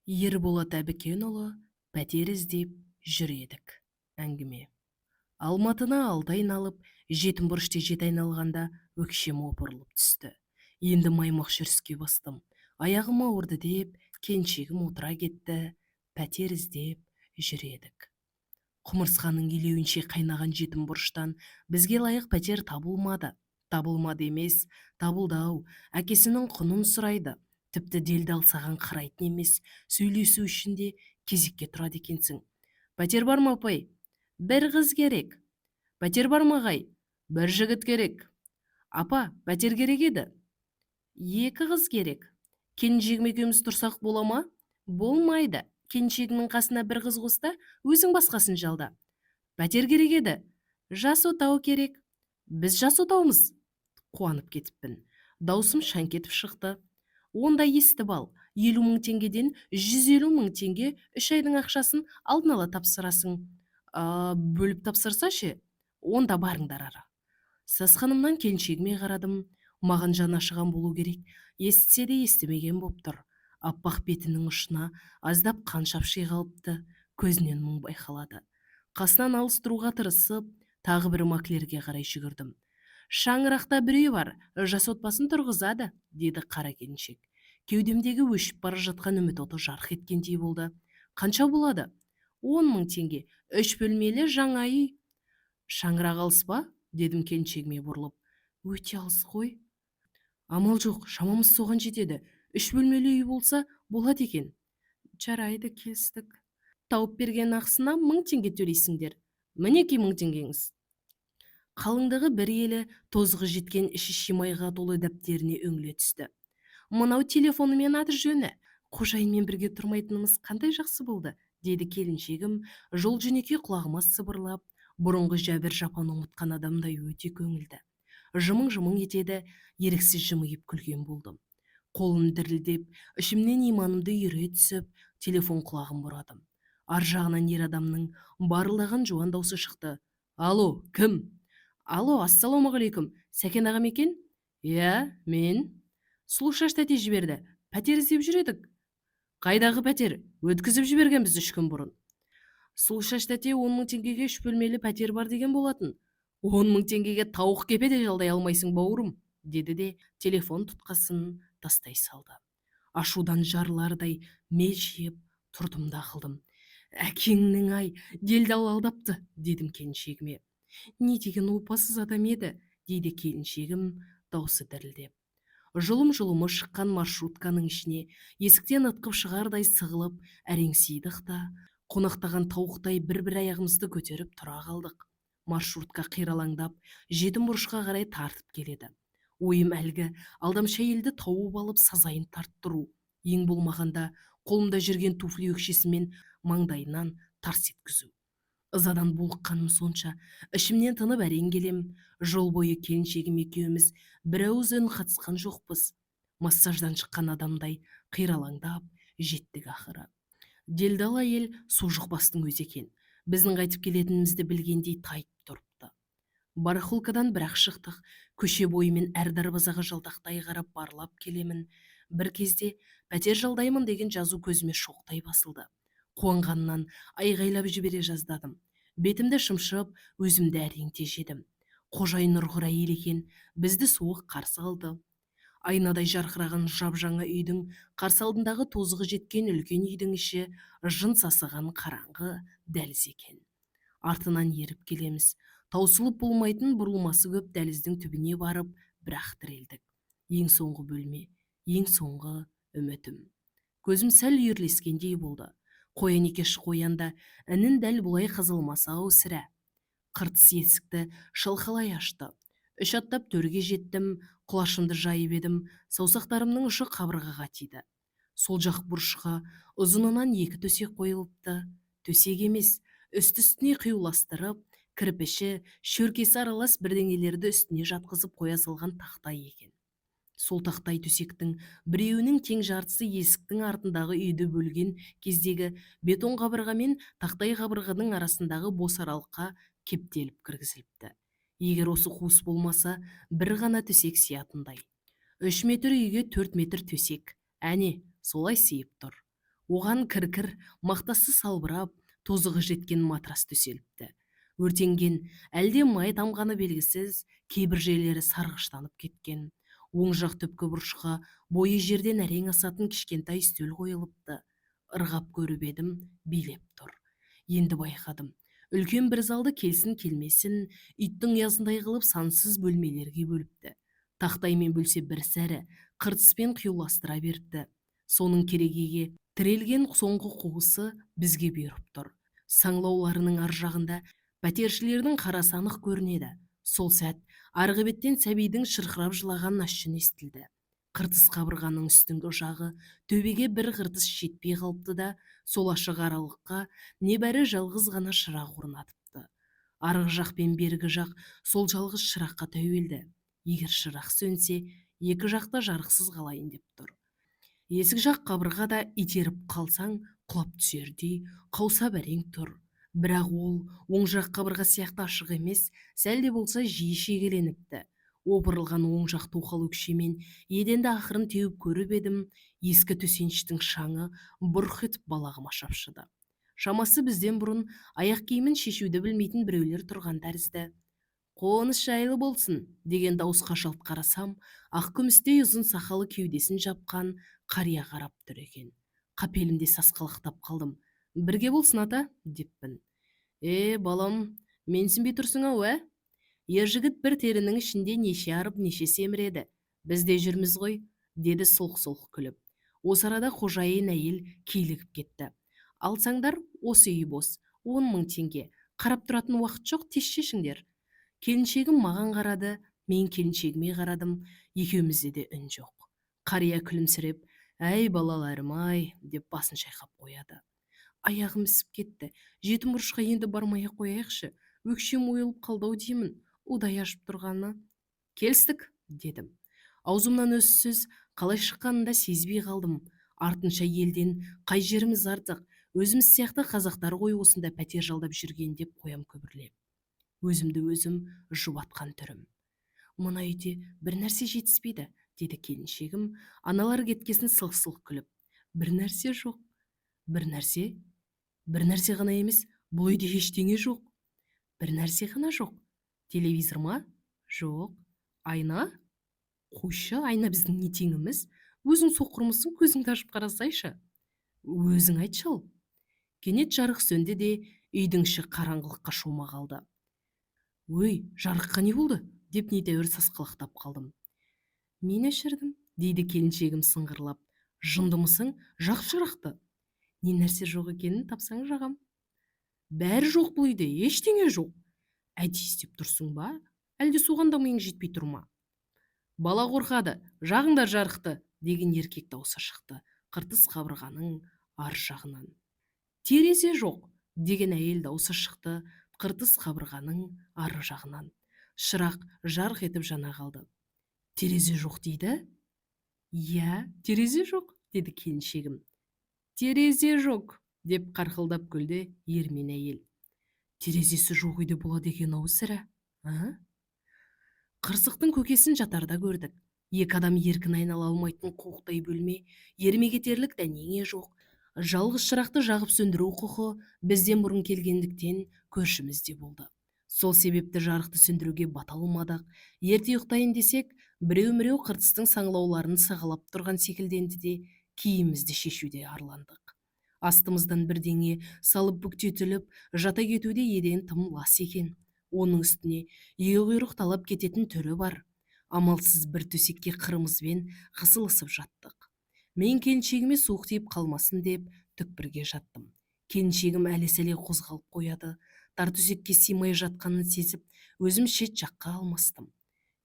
Ерболат Әбікенұлы, «Пәтер іздеп жүр едік». Әңгіме. Алматыны алты айналып, жетім бұрышты жеті айналғанда өкшем опырылып түсті. Енді маймақ жүріске бастым. Аяғым ауырды деп, келіншегім отыра кетті. Пәтер іздеп жүр едік. Құмырсқаның илеуінше қайнаған жетім бұрыштан бізге лайық пәтер табылмады. Табылмады емес, табылды-ау, әкесінің құнын сұрайды. Тіпті делдал саған қарайтын емес, сөйлесу үшін де кезекке тұрады екенсің. Пәтер бар ма, апай? Бір қыз керек. Пәтер бар ма, ағай? Бір жігіт керек. Апа, пәтер керек еді. Екі қыз керек. Келіншегім екеуміз тұрсақ бола ма? Болмайды. Келіншегіңнің қасына бір қыз қос та, өзің басқасын жалда. Пәтер керек еді. Жас отау керек. Біз жас отаумыз. Қуанып кетіппін. Даусым шаңқ етіп шықты. Онда естіп ал, 50 000 теңгеден 150 000 теңге, 3 айдың ақшасын алдын ала тапсырасың. А, бөліп тапсырса ше? Онда барыңдар ары. Сасқанымнан келіншегіме қарадым. Маған жаны ашыған болу керек, естісе де естімеген боп тұр. Аппақ бетінің ұшына аздап қан шапши қалыпты, көзінен мұң байқалады. Қасынан алыс тұруға тырысып, тағы бір маклерге қарай жүгірдім. Шаңырақта бір үй бар, жас отбасын тұрғызады, деді қара келіншек. Кеудемдегі өшіп бара жатқан үміт оты жарқ еткендей болды. Қанша болады? 10 000 теңге, үш бөлмелі жаңа үй. Шаңырақ алыс па? дедім келіншегіме бұрылып. Өте алыс қой. Амал жоқ, шамамыз соған жетеді. Үш бөлмелі үй болса болады екен. Жарайды, келістік. Тауып берген ақысына 1000 теңге төлейсіңдер. Мінекей, 1000 теңгеңіз. Қалыңдығы бір елі, тозығы жеткен, іші шимайға толы дәптеріне үңіле түсті. Мынау телефоны мен аты жөні. Қожайынмен бірге тұрмайтынымыз қандай жақсы болды, деді келіншегім жол жөнекей құлағыма сыбырлап. Бұрынғы жәбір жапаны ұмытқан адамдай өте көңілді жымың жымың етеді. Еріксіз жымиып күлген болдым. Қолым дірілдеп, ішімнен иманымды үйіре түсіп, телефон құлағын бұрадым. Ар жағынан ер адамның барылдаған жуан даусы шықты. Алло, кім? Алло, ассалаумағалейкум, Сәкен аға ма екен? Иә, мен. Сұлушаш тәте жіберді, пәтер іздеп жүр едік. Қайдағы пәтер? Өткізіп жібергенбіз 3 күн бұрын. Сұлушаш тәте 10 000 теңгеге үш бөлмелі пәтер бар деген болатын. 10 000 теңгеге тауық кепе де жалдай алмайсың, бауырым, деді де телефон тұтқасын тастай салды. Ашудан жарылардай мелшиіп тұрдым да қалдым. Әкеңнің ай, делдал алдапты, дедім келіншегіме. Не деген опасыз адам еді, дейді келіншегім даусы дірілдеп. Жұлым жұлымы шыққан маршрутканың ішіне есіктен ытқып шығардай сығылып әрең сыйдық та, қонақтаған тауықтай бір бір аяғымызды көтеріп тұра қалдық. Маршрутка қиралаңдап жетім бұрышқа қарай тартып келеді. Ойым әлгі алдамшы әйелді тауып алып, сазайын тарттыру, ең болмағанда қолымда жүрген туфли өкшесімен маңдайынан тарс еткізу. Ызадан булыққаным сонша, ішімнен тынып әрең келем. Жол бойы келіншегім екеуміз бір ауыз үн қатысқан жоқпыз. Массаждан шыққан адамдай қиралаңдап жеттік ақыры. Делдал әйел су жұқпастың өзі екен. Біздің қайтып келетінімізді білгендей тайып тұрыпты. Барахолкадан бір-ақ шықтық. Көше бойымен әр дарбазаға жалтақтай қарап, барлап келемін. Бір кезде «Пәтер жалдаймын» деген жазу көзіме шоқтай басылды. Қуанғаннан айғайлап жібере жаздадым. Бетімді шымшып, өзімді әрең тежедім. Қожайын ұрғыр әйел екен, бізді суық қарсы алды. Айнадай жарқыраған жап жаңа үйдің қарсы алдындағы тозығы жеткен үлкен үйдің іші жын сасыған қараңғы дәліз екен. Артынан еріп келеміз. Таусылып болмайтын бұрылмасы көп дәліздің түбіне барып бір-ақ тірелдік. Ең соңғы бөлме, ең соңғы үмітім. Көзім сәл үйірлескендей болды. Қоян екеш қоян да інін дәл бұлай қазалмаса ау сірә. Қыртыс есікті шалқалай ашты. Үш аттап төрге жеттім. Құлашымды жайып едім, саусақтарымның ұшы қабырғаға тиді. Сол жақ бұрышқа ұзынынан екі төсек қойылыпты. Төсек емес, үсті үстіне қиюластырып, кірпіші, шөркесі аралас бірдеңелерді үстіне жатқызып қоя салған тақтай екен. Сол тақтай төсектің біреуінің тең жартысы есіктің артындағы үйді бөлген кездегі бетон қабырға мен тақтай қабырғаның арасындағы бос аралыққа кептеліп кіргізіліпті. Егер осы қуыс болмаса, бір ғана төсек сиятындай. 3 метр үйге 4 метр төсек, әне солай сыйып тұр. Оған кір-кір, мақтасы салбырап, тозығы жеткен матрас төселіпті. Өртенген, әлде май тамғаны белгісіз, кейбір жерлері сарғыштанып кеткен. Оң жақ түпкі бұрышқа бойы жерден әрең асатын кішкентай үстел қойылыпты. Ырғап көріп едім, билеп тұр. Енді байқадым. Үлкен бір залды келсін келмесін, иттің ұясындай қылып сансыз бөлмелерге бөліпті. Тақтаймен бөлсе бір сәрі, қыртыспен қиюластыра беріпті. Соның керегеге тірелген соңғы қуысы бізге бұйырып тұр. Саңлауларының ар жағында пәтершілердің қарасы анық көрінеді. Сол сәт арғы беттен сәбидің шырқырап жылаған ащы үні естілді. Қыртыс қабырғаның үстіңгі жағы төбеге бір қыртыс жетпей қалыпты да, сол ашық аралыққа небәрі жалғыз ғана шырақ орнатыпты. Арғы жақ пен бергі жақ сол жалғыз шыраққа тәуелді. Егер шырақ сөнсе, екі жақта жарықсыз қалайын деп тұр. Есік жақ қабырға да итеріп қалсаң құлап түсердей қаусап әрең тұр. Бірақ ол оң жақ қабырға сияқты ашық емес, сәл де болса жиі шегеленіпті. Опырылған оң жақ тоқал өкшемен еденді ақырын теуіп көріп едім, ескі төсеніштің шаңы бұрқ етіп балағыма шапшыды. Шамасы бізден бұрын аяқ киімін шешуді білмейтін біреулер тұрған тәрізді. Қоныс жайлы болсын деген дауысқа жалт қарасам, ақ күмістей ұзын сақалы кеудесін жапқан қария қарап тұр екен. Қапелімде сасқалақтап қалдым. Бірге болсын, ата, деппін. Е, балам, менсінбей тұрсың ау, ә? Ер жігіт бір терінің ішінде неше арып, неше семіреді. Біз де жүрміз ғой, деді солқ-солқ күліп. Осы арада қожайын әйел килігіп кетті. Алсаңдар, осы үй бос, 10 000 теңге. Қарап тұратын уақыт жоқ, тез шешіңдер. Келіншегім маған қарады, мен келіншегіме қарадым, екеумізде де үн жоқ. Қария күлімсіреп, әй, балаларым-ай, деп басын шайқап қояды. Аяғым ісіп кетті. Жетім бұрышқа енді бармай-ақ қояйықшы. Өкшем ойылып қалды ау деймін. Удай ашып тұрғаны. Келістік, дедім. Аузымнан өз сөз қалай шыққанын да сезбей қалдым. Артынша елден қай жеріміз артық, өзіміз сияқты қазақтар ғой осында пәтер жалдап жүрген деп қоям күбірлеп. Өзімді өзім жұбатқан түрім. Мына үйде бір нәрсе жетіспейді, деді келіншегім, аналар кеткесін сылқ-сылқ күліп. Бір нәрсе жоқ. Бір нәрсе? Бір нәрсе ғана емес, бұл үйде ештеңе жоқ. Бір нәрсе ғана жоқ. Телевизор ма? Жоқ. Айна? Қойшы, айна біздің не теңіміз? Өзің соқырмысың, көзіңді ашып қарасайшы. Өзің айтшы ал. Кенет жарық сөнді де, үйдің іші қараңғылыққа шома қалды. Өй, жарыққа не болды? Деп нетәуір сасқалақтап қалдым. Мен өшірдім, дейді келіншегім сыңғырлап. Жындымысың, жақ шырақты. Не нәрсе жоқ екенін тапсаң жағам. Бәрі жоқ бұл үйде, ештеңе жоқ. Әдейі істеп тұрсың ба? Әлде соған да миың жетпей тұр ма? Бала қорқады, жағыңдар жарықты, деген еркек даусы шықты қыртыс қабырғаның ар жағынан. Терезе жоқ, деген әйел даусы шықты қыртыс қабырғаның ары жағынан. Шырақ жарқ етіп жана қалды. Терезе жоқ дейді? Иә, терезе жоқ, деді келіншегім. Терезе жоқ, деп қарқылдап күлді ер мен әйел. Терезесі жоқ үйде болады екен ау сірә, а? Қырсықтың көкесін жатарда көрдік. Екі адам еркін айнала алмайтын қуықтай бөлме, ермек етерлік дәнеңе жоқ. Жалғыз шырақты жағып сөндіру құқы бізден бұрын келгендіктен көршімізде болды. Сол себепті жарықты сөндіруге бата алмадық. Ерте ұйықтайын десек, біреу-міреу қыртыстың саңылауларын сығалап тұрған секілденді де, киімімізді шешуде арландық. Астымыздан бірдеңе салып бүктетіліп, жата кетуде еден тым лас екен. Оның үстіне егеуқұйрық талап кететін түрі бар. Амалсыз бір төсекке қырымызбен қысылысып жаттық. Мен келіншегіме суық тиіп қалмасын деп түкпірге жаттым. Келіншегім әлі-сәле қозғалып қояды. Тар төсекке сыймай жатқанын сезіп, өзім шет жаққа алмастым.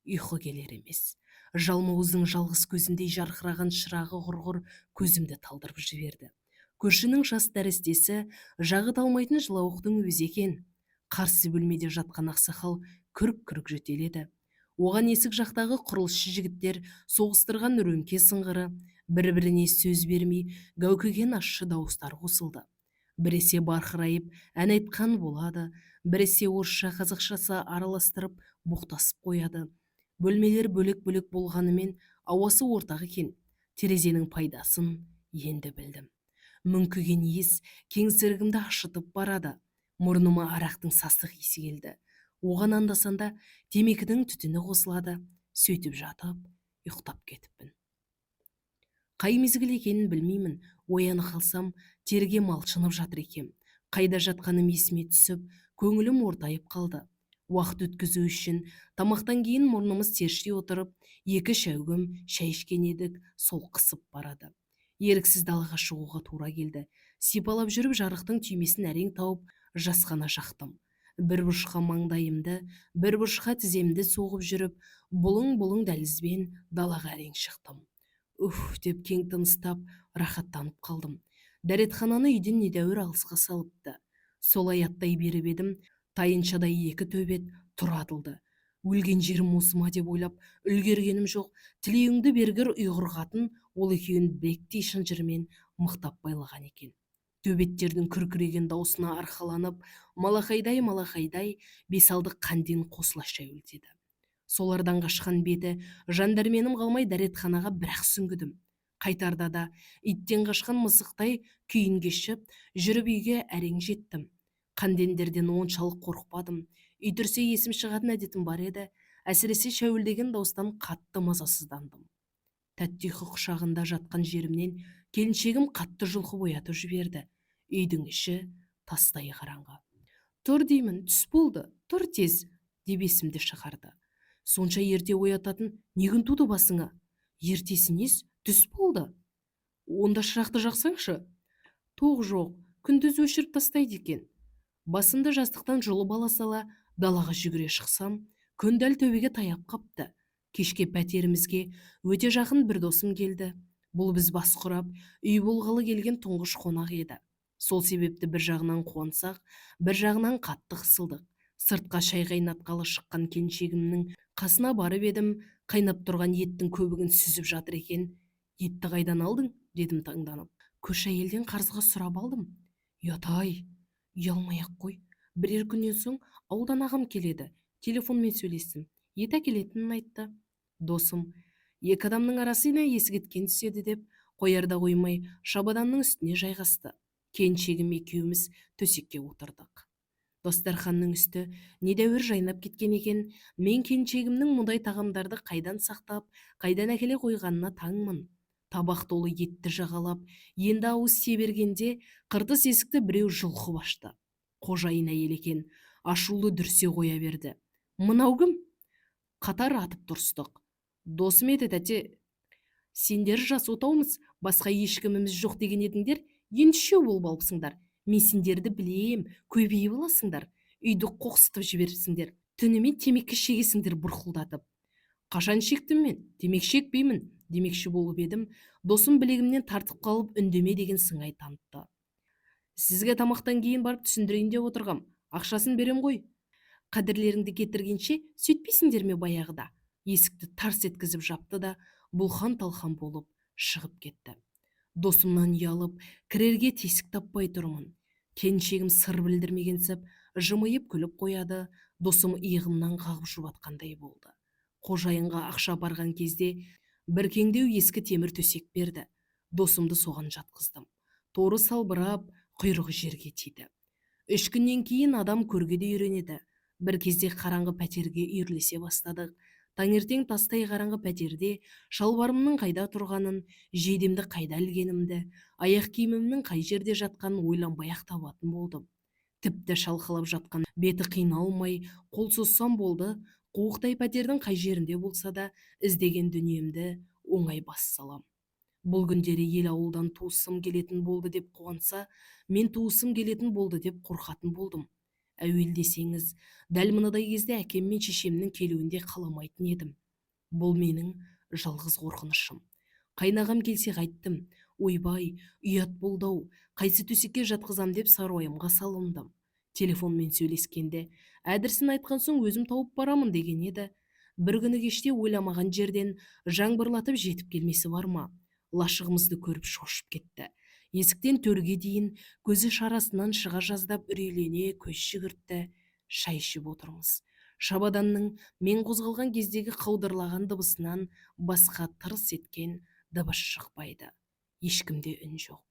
Ұйқы келер емес. Жалмауыздың жалғыз көзіндей жарқыраған шырағы құрғыр көзімді талдырып жіберді. Көршінің жас нәрестесі жағы талмайтын жылауықтың өзі екен. Қарсы бөлмеде жатқан ақсақал күрк-күрк жөтеледі. Оған есік жақтағы құрылысшы жігіттер соғыстырған рөңке сыңғыры, бір-біріне сөз бермей, гәукіген ащы дауыстар қосылды. Біресе барқырайып ән айтқан болады, біресе орысша қазақшасы араластырып боқтасып қояды. Бөлмелер бөлек-бөлек болғанымен ауасы ортақ екен. Терезенің пайдасын енді білдім. Мүңкіген иіс кеңсірігімді ашытып барады. Мұрныма арақтың сасық иісі келді. Оған анда-санда темекінің түтіні қосылады. Сөйтіп жатып, ұйықтап кетіппін. Қай мезгіл екенін білмеймін. Ояна қалсам, терге малшынып жатыр екем. Қайда жатқаным есіме түсіп, көңілім ортайып қалды. Уақыт өткізу үшін тамақтан кейін мұрнымыз терши отырып, екі шәугім шай ішкен едік, сол қысып барады. Еріксіз далаға шығуға тура келді. Сипалап жүріп жарықтың түймесін әрең тауып, жасқана жақтым. Бір бұрышқа маңдайымды, бір бұрышқа тіземді соғып жүріп, бұлың-бұлың дәлізбен далаға әрең шықтым. Уф деп кең тыныстап, рахаттанып қалдым. Дәретхананы үйден недәуір алысқа салыпты. Солай аттай беріп едім, тайыншадай екі төбет тұра атылды. Өлген жерім осы ма деп ойлап, үлгергенім жоқ, тілеуіңді бергір ұйғыр қатын ол екеуін білектей шынжырмен мықтап байлаған екен. Төбеттердің күркіреген даусына арқаланып, малақайдай-малақайдай бес-алты қанден қосыла шәуілдеді. Солардан қашқан беті жан-дәрменім қалмай дәретханаға бір-ақ сүңгідім. Қайтарда да иттен қашқан мысықтай күйін кешіп, жүріп үйге әрең жеттім. Қандендерден оншалық қорықпадым. Ит үрсе есім шығатын әдетім бар еді. Әсіресе шәуілдеген дауыстан қатты мазасыздандым. Тәтті ұйқы құшағында жатқан жерімнен келіншегім қатты жұлқып оятып жіберді. Үйдің іші тастай қараңғы. Тұр деймін, түс болды, тұр тез, деп есімді шығарды. Сонша ерте оятатын не күн туды басыңа? Ертесі нес, түс болды. Онда шырақты жақсаңшы. Тоқ жоқ, күндіз өшіріп тастайды екен. Басымды жастықтан жұлып ала сала далаға жүгіре шықсам, күн дәл төбеге таяп қапты. Кешке пәтерімізге өте жақын бір досым келді. Бұл біз бас құрап, үй болғалы келген тұңғыш қонақ еді. Сол себепті бір жағынан қуансақ, бір жағынан қатты қысылдық. Сыртқа шай қайнатқалы шыққан келіншегімнің қасына барып едім, қайнап тұрған еттің көбігін сүзіп жатыр екен. Етті қайдан алдың? Дедім таңданып. Көрші әйелден қарызға сұрап алдым. Ұят-ай, ұялмай-ақ қой. Бірер күннен соң ауылдан ағам келеді. Телефонмен сөйлестім. Ет әкелетінін айтты. Досым, екі адамның арасына есі кеткен түседі деп, қоярда қоймай шабаданның үстіне жайғасты. Келіншегім екеуміз төсекке отырдық. Дастарханның үсті недәуір жайнап кеткен екен. Мен келіншегімнің мұндай тағамдарды қайдан сақтап, қайдан әкеле қойғанына таңмын. Табақ толы етті жағалап, енді ауыз тие бергенде қыртыс есікті біреу жұлқып ашты. Қожайын әйел екен, ашулы дүрсе қоя берді. Мынау кім? Қатар атып тұрыстық. Досым еді, тәте. Сендер жас отаумыз, басқа ешкіміміз жоқ деген едіңдер, енді үшеу болып алыпсыңдар. Мен сендерді білем, көбейіп аласыңдар. Үйді қоқсытып жіберіпсіңдер. Түнімен темекі шегесіңдер бұрқылдатып. Қашан шектім мен? Темекі шекпеймін, демекші болып едім, досым білегімнен тартып қалып үндеме деген сыңай танытты. Сізге тамақтан кейін барып түсіндірейін деп отырғам. Ақшасын берем ғой. Қадірлеріңді кетіргенше сөйтпейсіңдер ме баяғыда? Есікті тарс еткізіп жапты да, бұлхан-талхан болып шығып кетті. Досымнан ұялып, кірерге тесік таппай тұрмын. Келіншегім сыр білдірмегенсіп, жымиып күліп қояды, досым иығымнан қағып жұбатқандай болды. Қожайынға ақша барған кезде бір кеңдеу ескі темір төсек берді. Досымды соған жатқыздым. Торы салбырап, құйрығы жерге тиді. 3 күннен кейін адам көрге де үйренеді. Бір кезде қараңғы пәтерге үйірлесе бастадық. Таңертең тастай қараңғы пәтерде шалбарымның қайда тұрғанын, жейдемді қайда ілгенімді, аяқ киімімнің қай жерде жатқанын ойланбай-ақ табатын болдым. Тіпті шалқалап жатқан беті қиналмай, қол созсам болды, қуықтай пәтердің қай жерінде болса да іздеген дүниемді оңай бас салам. Бұл күндері ел ауылдан туысым келетін болды деп қуанса, мен туысым келетін болды деп қорқатын болдым. Әуел десеңіз, дәл мынадай кезде әкем мен шешемнің келуінде қаламайтын едім. Бұл менің жалғыз қорқынышым. Қайнағам келсе қайттым. Ойбай, ұят болды-ау, қайсы төсекке жатқызам деп сарыуайымға салындым. Телефонмен сөйлескенде, әдірсін айтқан соң өзім тауып барамын деген еді. Бір күні кеште ойламаған жерден жаңбырлатып жетіп келмесі бар ма? Лашығымызды көріп шошып кетті. Есіктен төрге дейін көзі шарасынан шыға жаздап үрейлене көз жүгіртті. Шай ішіп отырмыз. Шабаданның мен қозғалған кездегі қаудырлаған дыбысынан басқа тырс еткен дыбыс шықпайды. Ешкімде үн жоқ.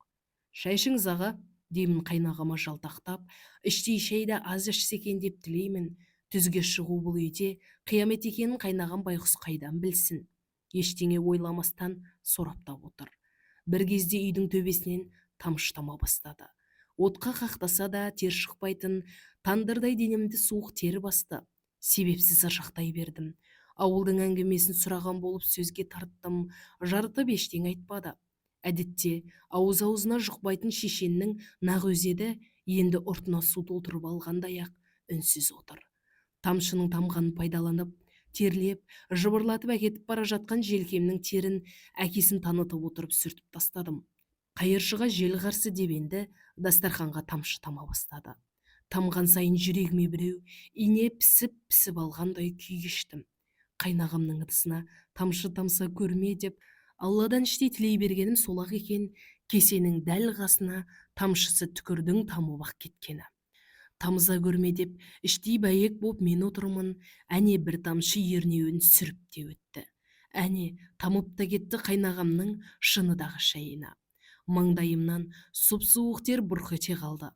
Шай ішіңіз, аға, деймін қайнағама жалтақтап. Іштей шайды аз ішсе екен деп тілеймін. Түзге шығу бұл үйде қиямет екенін қайнағам байғұс қайдан білсін. Ештеңе ойламастан сораптап отыр. Бір кезде үйдің төбесінен тамшы тама бастады. Отқа қақтаса да тер шықпайтын тандырдай денемді суық тер басты. Себепсіз ыржақтай бердім. Ауылдың әңгімесін сұраған болып сөзге тарттым. Жарытып ештеңе айтпады. Әдетте ауыз-аузына жұқпайтын шешеннің нақ өзі еді, енді ұртына су толтырып алғандай-ақ үнсіз отыр. Тамшының тамғанын пайдаланып, терлеп, жыбырлатып әкетіп бара жатқан желкемнің терін әкесін танытып отырып сүртіп тастадым. Қайыршыға жел қарсы деп енді дастарханға тамшы тама бастады. Тамған сайын жүрегіме біреу ине пісіп-пісіп алғандай күй кештім. Қайнағамның ыдысына тамшы тамса көрме деп Алладан іштей тілей бергенім сол-ақ екен, кесенің дәл қасына тамшысы түкірдің тамып-ақ кеткені. Тамыза көрме деп іштей бәйек боп мен отырмын, әне бір тамшы ернеуін сүріп те өтті. Әне тамып та кетті қайнағамның шыныдағы шайына. Маңдайымнан сұп-суық тер бұрқ ете қалды.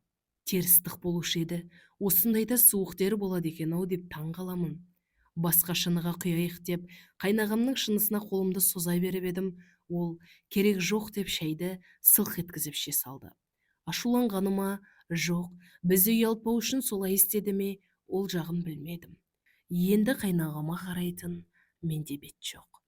Тер ыстық болушы еді, осындайда суық тер болады екен-ау деп таң қаламын. Басқа шыныға құяйық деп қайнағамның шынысына қолымды соза беріп едім, ол керек жоқ деп шайды сылқ еткізіп іше салды. Ашуланғаны ма, жоқ, бізді ұялтпау үшін солай істеді ме, ол жағын білмедім. Енді қайнағама қарайтын менде бет жоқ.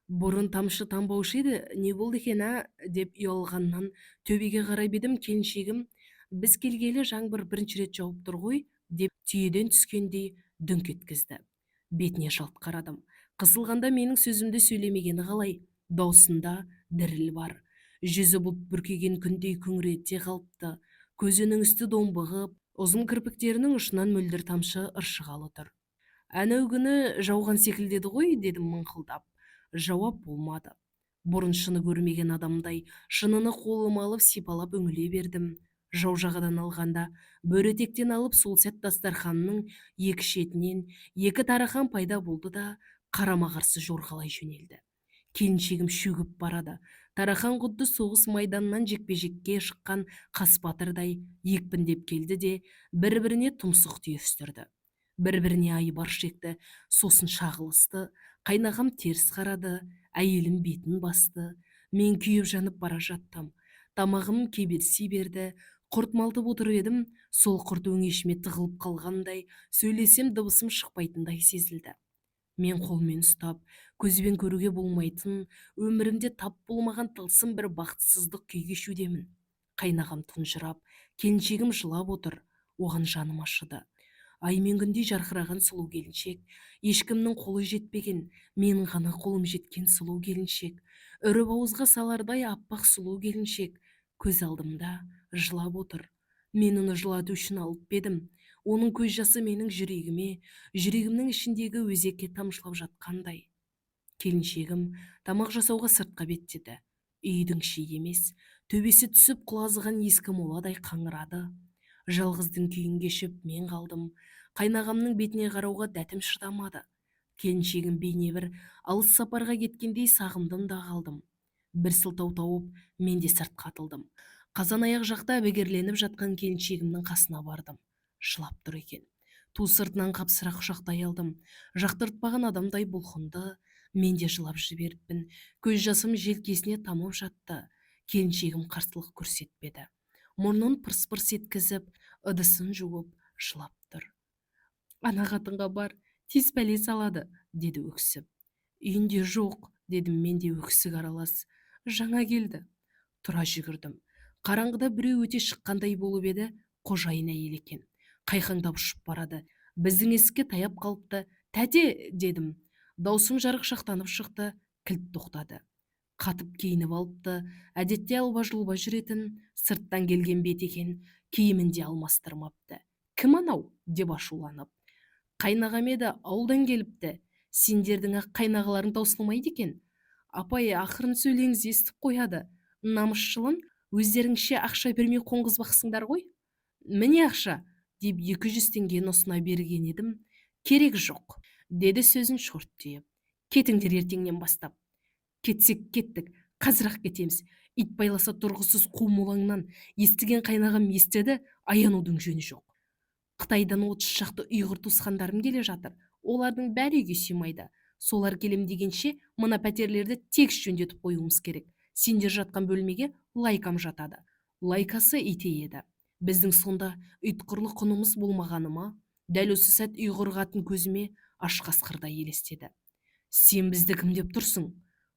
Бұрын тамшы тамбаушы еді, не болды екен, ә, деп ұялғаннан төбеге қарап едім, келіншегім, біз келгелі жаңбыр бірінші рет жауып тұр ғой, деп түйеден түскендей дүңк еткізді. Бетіне жалт қарадым. Қысылғанда менің сөзімді сөйлемегені қалай? Даусында діріл бар. Жүзі бұлт бүркеген күндей күңірете қалыпты. Көзінің үсті домбығып, ұзын кірпіктерінің ұшынан мөлдір тамшы ыршығалы тұр. Әнеу күні жауған секілді еді ғой, дедім мыңқылдап. Жауап болмады. Бұрын шыны көрмеген адамдай шыныны қолыма алып сипалап үңіле бердім. Жау жағадан алғанда бөрі-етектен алып сол сәт дастарханның екі шетінен екі тарақан пайда болды да қарама-қарсы жорғалай жөнелді. Келіншегім шөгіп барады. Тарақан құдды соғыс майданынан жекпе-жекке шыққан қас батырдай екпіндеп келді де бір-біріне тұмсық түйістірді. Бір-біріне айбар шекті, сосын шағылысты. Қайнағам теріс қарады, әйелім бетін басты. Мен күйіп жанып бара жаттым. Тамағым кеберси берді. Құрт малтып отырып едім, сол құрт өңешіме тығылып қалғандай, сөйлесем дыбысым шықпайтындай сезілді. Мен қолмен ұстап, көзбен көруге болмайтын, өмірімде тап болмаған тылсым бір бақытсыздық күй кешудемін. Қайнағам тұнжырап, келіншегім жылап отыр, оған жаным ашыды. Ай мен күндей жарқыраған сұлу келіншек, ешкімнің қолы жетпеген, менің ғана қолым жеткен сұлу келіншек, үріп ауызға салардай аппақ сұлу келіншек, көз алдымда жылап отыр. Мен оны жылату үшін алып едім. Оның көз жасы менің жүрегіме, жүрегімнің ішіндегі өзекке тамшылап жатқандай. Келіншегім тамақ жасауға сыртқа беттеді. Үйдің іші емес, төбесі түсіп құлазыған ескі моладай қаңырады. Жалғыздың күйін кешіп мен қалдым. Қайнағамның бетіне қарауға дәтім шыдамады. Келіншегім бейне бір алыс сапарға кеткендей сағындым да қалдым. Бір сылтау тауып, мен де сыртқа атылдым. Қазан аяқ жақта әбігерленіп жатқан келіншегімнің қасына бардым. Жылап тұр екен. Ту сыртынан қапсыра құшақтай алдым. Жақтыртпаған адамдай бұлқынды. Мен де жылап жіберіппін. Көз жасым желкесіне тамып жатты. Келіншегім қарсылық көрсетпеді. Мұрнын пырс-пырс еткізіп, ыдысын жуып, жылап тұр. Ана қатынға бар, тез пәле салады, деді өксіп. Үйінде жоқ, дедім мен де өксік аралас. Жаңа келді. Тұра жүгірдім. Қараңғыда біреу өте шыққандай болып еді, қожайын әйел екен. Қайқаңдап ұшып барады. Біздің есікке таяп қалыпты. Тәте, дедім. Даусым жарықшақтанып шықты, кілт тоқтады. Қатып киініп алыпты, әдетте алба-жұлба жүретін, сырттан келген бет екен, киімін де алмастырмапты. Кім анау? Деп ашуланып. Қайнағам еді, ауылдан келіпті. Сендердің ақ қайнағаларың таусылмайды екен. Апай, ақырын сөйлеңіз, естіп қояды. Намысшылын, өздеріңше ақша бермей қонғызбақсыңдар ғой. Міне ақша, деп 200 теңгені ұсына берген едім. Керек жоқ, деді сөзін шорт түйіп. Кетіңдер ертеңнен бастап. Кетсек кеттік, қазір-ақ кетеміз. Ит байласа тұрғысыз қу молаңнан естіген қайнағам естіді, аянудың жөні жоқ. Қытайдан 30 шақты ұйғыр туысқандарым келе жатыр. Олардың бәрі үйге сыймайды. Солар келем дегенше мына пәтерлерді тегіс жөндетіп қоюымыз керек. Сендер жатқан бөлмеге лайкам жатады. Лайкасы ите еді. Біздің сонда ұйтқырлы құнымыз болмағаны ма? Дәл осы сәт ұйғыр қатын көзіме аш қасқырдай елестеді. Сен бізді кім деп тұрсың?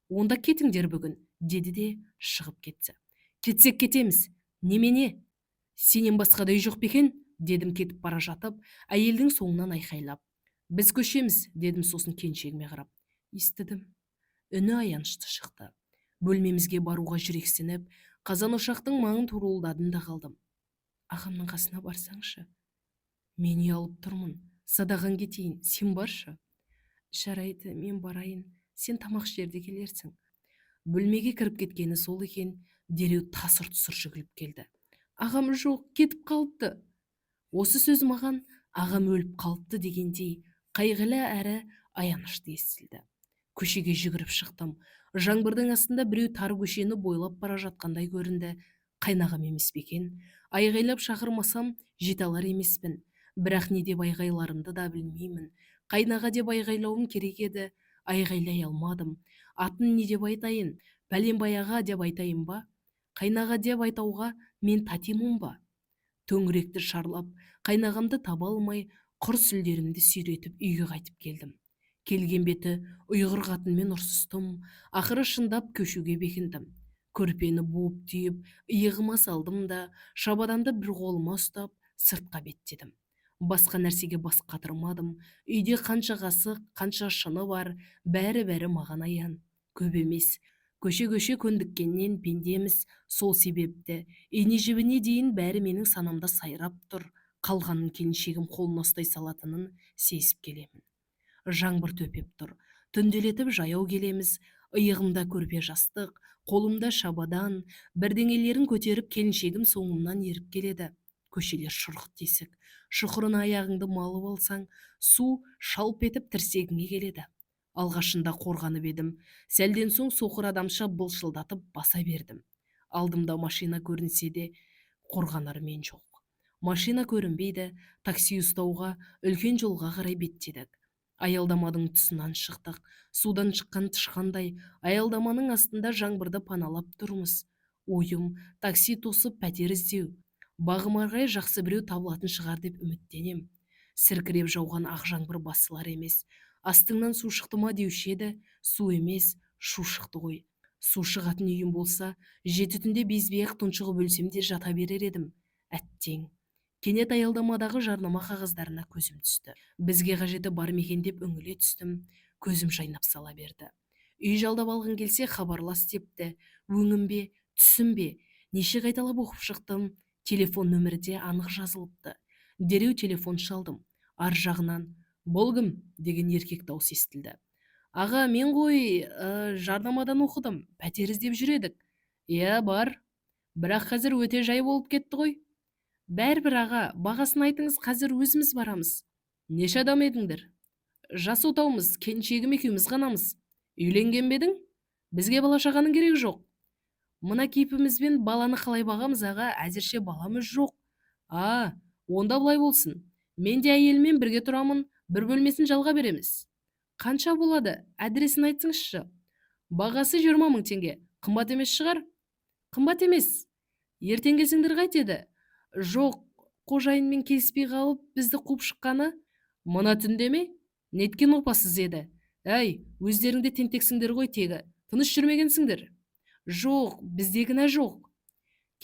Онда кетіңдер бүгін, деді де шығып кетті. Кетсек кетеміз. Немене? Сенен басқа да үй жоқ па екен? Дедім кетіп бара жатып, әйелдің соңынан айқайлап. Біз көшеміз, дедім сосын келіншегіме қарап. Естідім. Үні аянышты шықты. Бөлмемізге баруға жүрексініп, қазан ошақтың маңын торуылдадым да қалдым. Ағамның қасына барсаңшы. Мен ұялып тұрмын. Садағаң кетейін, сен баршы. Жарайды, мен барайын. Сен тамақ ішерде келерсің. Бөлмеге кіріп кеткені сол екен, дереу тасыр-тұсыр жүгіріп келді. Ағам жоқ, кетіп қалыпты. Осы сөз маған ағам өліп қалыпты дегендей қайғылы әрі аянышты естілді. Көшеге жүгіріп шықтым. Жаңбырдың астында біреу тар көшені бойлап бара жатқандай көрінді. Қайнағам емес пе екен? Айғайлап шақырмасам жете алар емеспін. Бірақ не деп айғайларымды да білмеймін. Қайнаға деп айғайлауым керек еді, айғайлай алмадым. Атын не деп айтайын? Пәленбай аға деп айтайын ба? Қайнаға деп айтауға мен татимын ба? Төңіректі шарлап, қайнағамды таба алмай, құр сүлдерімді сүйретіп үйге қайтып келдім. Келген беті ұйғыр қатынмен ұрсыстым, ақыры шындап көшуге бекіндім. Көрпені буып түйіп, иығыма салдым да, шабаданды бір қолыма ұстап, сыртқа беттедім. Басқа нәрсеге бас қатырмадым. Үйде қанша қасық, қанша шыны бар, бәрі-бәрі маған аян. Көп емес. Көше-көше көндіккеннен пендеміз, сол себепті ине жібіне дейін бәрі менің санамда сайрап тұр. Қалғанын келіншегім қолына ұстай салатынын сезіп келемін. Жаңбыр төпеп тұр. Түнделетіп жаяу келеміз. Иығымда көрпе жастық, қолымда шабадан, бірдеңелерін көтеріп келіншегім соңымнан еріп келеді. Көшелер шұрық тесік. Шұқырына аяғыңды малып алсаң, су шалп етіп тірсегіңе келеді. Алғашында қорғанып едім. Сәлден соң соқыр адамша былшылдатып баса бердім. Алдымда машина көрінсе де қорғанар мен жоқ. Машина көрінбейді, такси ұстауға үлкен жолға қарай беттедік. Аялдаманың тұсынан шықтық. Судан шыққан тышқандай аялдаманың астында жаңбырды паналап тұрмыз. Ойым такси тосып пәтер іздеу. Бағыма қарай жақсы біреу табылатын шығар деп үміттенем. Сіркіреп жауған ақ жаңбыр басылар емес. Астыңнан су шықты ма деуші еді, су емес, шу шықты ғой. Су шығатын үйім болса, 7 түнде безбей-ақ тұншығып өлсем де жата берер едім. Әттең. Кенет аялдамадағы жарнама қағаздарына көзім түсті. Бізге қажеті бар ма екен деп үңіле түстім. Көзім жайнап сала берді. Үй жалдап алғың келсе хабарлас депті. Өңім бе, түсім бе? Неше қайталап оқып шықтым. Телефон нөмірі де анық жазылыпты. Дереу телефон шалдым. Ар жағынан «Бол кім?» деген еркек дауыс естілді. Аға, мен ғой, жарнамадан оқыдым, пәтер іздеп жүр едік. Иә, бар. Бірақ қазір өте жай болып кетті ғой. Бәрібір аға, бағасын айтыңыз, қазір өзіміз барамыз. Неше адам едіңдер? Жас отаумыз, келіншегім екеуміз ғанамыз. Үйленген бе едің? Бізге бала шағаның керегі жоқ. Мына кейпімізбен баланы қалай бағамыз аға, әзірше баламыз жоқ. А, онда былай болсын. Мен де әйеліммен бірге тұрамын, бір бөлмесін жалға береміз. Қанша болады? Адресін айтсаңызшы. Бағасы 20 000 теңге. Қымбат емес шығар? Қымбат емес. Ертең келсеңдер қайтеді? Жоқ, қожайынмен келіспей қалып, бізді қуып шыққаны. Мына түнде ме? Неткен опасыз еді. Әй, өздерің де тентексіңдер ғой тегі. Тыныш жүрмегенсіңдер. Жоқ, бізде кінә жоқ.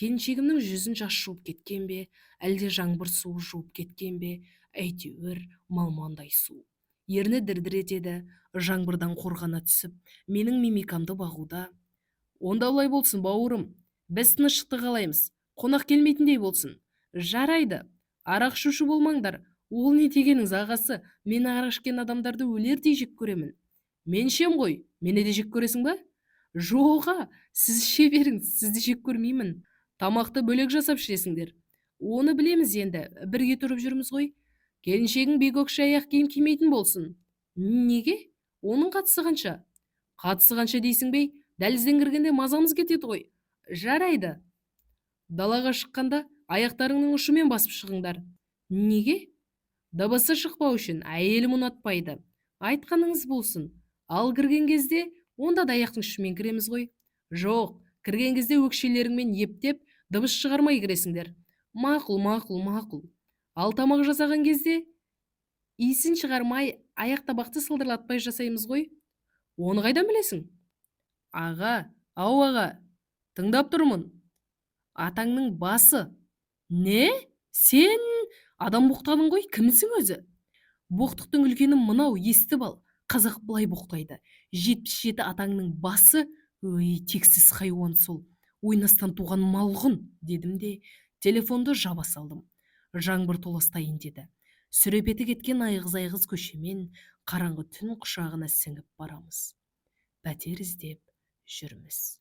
Келіншегімнің жүзін жас жуып кеткен бе, әлде жаңбыр суы жуып кеткен бе, әйтеуір малмандай су. Ерні дір-дір етеді, жаңбырдан қорғана түсіп, менің мимикамды бағуда. Онда олай болсын, бауырым. Біз тыныштықты қалаймыз. Қонақ келмейтіндей болсын. Жарайды. Арақ ішуші болмаңдар. Ол не дегеніңіз, ағасы? Мен арақ ішкен адамдарды өлердей жек көремін. Мен ішем ғой. Мені де жек көресің ба? Жоға, сіз іше беріңіз, сізді жек көрмеймін. Тамақты бөлек жасап ішесіңдер. Оны білеміз енді, бірге тұрып жүрміз ғой. Келіншегің бекөкше аяқ киім кимейтін болсын. Неге? Оның қатысы қанша? Қатысы қанша дейсің бей? Дәлізден кіргенде мазамыз кетеді ғой. Жарайды. Далаға шыққанда аяқтарыңның ұшымен басып шығыңдар. Неге? Дыбысы шықпау үшін, әйелім ұнатпайды. Айтқаныңыз болсын. Ал кірген кезде онда да аяқтың ұшымен кіреміз ғой. Жоқ, кірген кезде өкшелеріңмен ептеп дыбыс шығармай кіресіңдер. Мақұл, мақұл, мақұл. Ал тамақ жасаған кезде иісін шығармай, аяқ табақты сылдырлатпай жасаймыз ғой. Оны қайдан білесің? Аға, ау аға, тыңдап тұрмын. Атаңның басы. Не? Сен адам боқтадың ғой, кімсің өзі? Боқтықтың үлкені мынау, естіп ал. Қазақ былай боқтайды. 77 атаңның басы, өй, тексіз хайуан сол. Ойнастан туған малғұн, дедім де, телефонды жаба салдым. Жаңбыр толастайын деді. Сүрепеті кеткен айғыз-айғыз көшемен қараңғы түн құшағына сіңіп барамыз. Пәтер іздеп жүрміз.